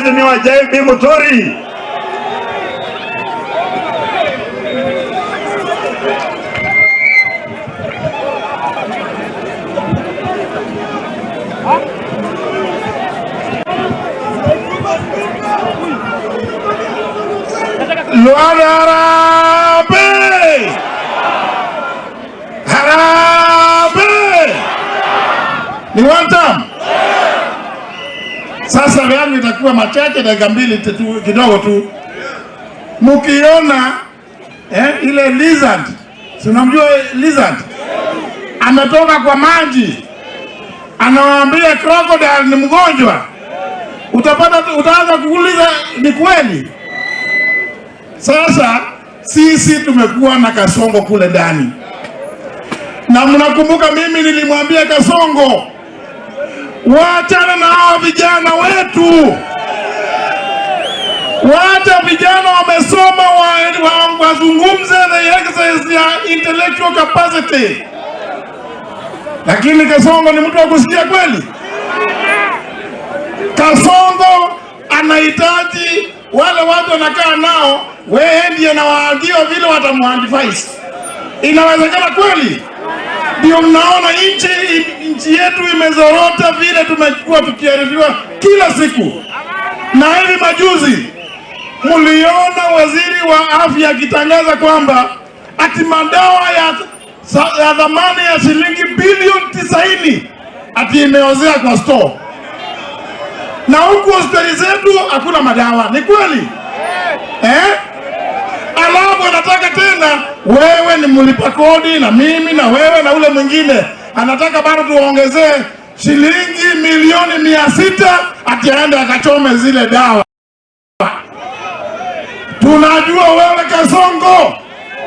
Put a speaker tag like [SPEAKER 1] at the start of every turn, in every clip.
[SPEAKER 1] Mheshimiwa JB Muturi.
[SPEAKER 2] Luanda, harambee! Harambee! Ni one time. Sasa yangu itakuwa machache, dakika mbili tu, kidogo tu. Mkiona ile lizard, si unamjua lizard, ametoka kwa maji, anawaambia crocodile ni mgonjwa, utapata, utaanza kuuliza ni kweli? Sasa sisi tumekuwa na Kasongo kule ndani, na mnakumbuka mimi nilimwambia Kasongo, waachana na hawa vijana wetu, wacha vijana wamesoma wazungumze, the exercise ya intellectual capacity. Lakini Kasongo ni mtu wa kusikia kweli? Kasongo anahitaji wale watu wanakaa nao, wewe ndiye anawaambia vile watamuadvise. Inawezekana kweli? Ndio mnaona nchi yetu imezorota vile tumekuwa tukiarifiwa kila siku. Na hivi majuzi mliona waziri wa afya akitangaza kwamba ati madawa ya thamani ya shilingi bilioni 90 ati imeozea kwa store, na huku hospitali zetu hakuna madawa. Ni kweli eh? Alafu anataka tena, wewe ni mlipa kodi na mimi na wewe na ule mwingine, anataka bado tuongezee shilingi milioni 600 ati aende akachome zile dawa. Tunajua wewe Kasongo,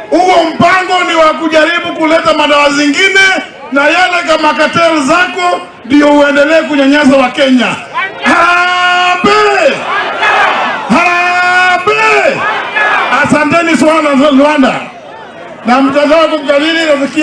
[SPEAKER 2] huo mpango ni wa kujaribu kuleta madawa zingine na yale kama cartel zako ndio uendelee kunyanyasa Wakenya. Harambee! Harambee! Asanteni sana Luanda, na mtazao kumkabili rafiki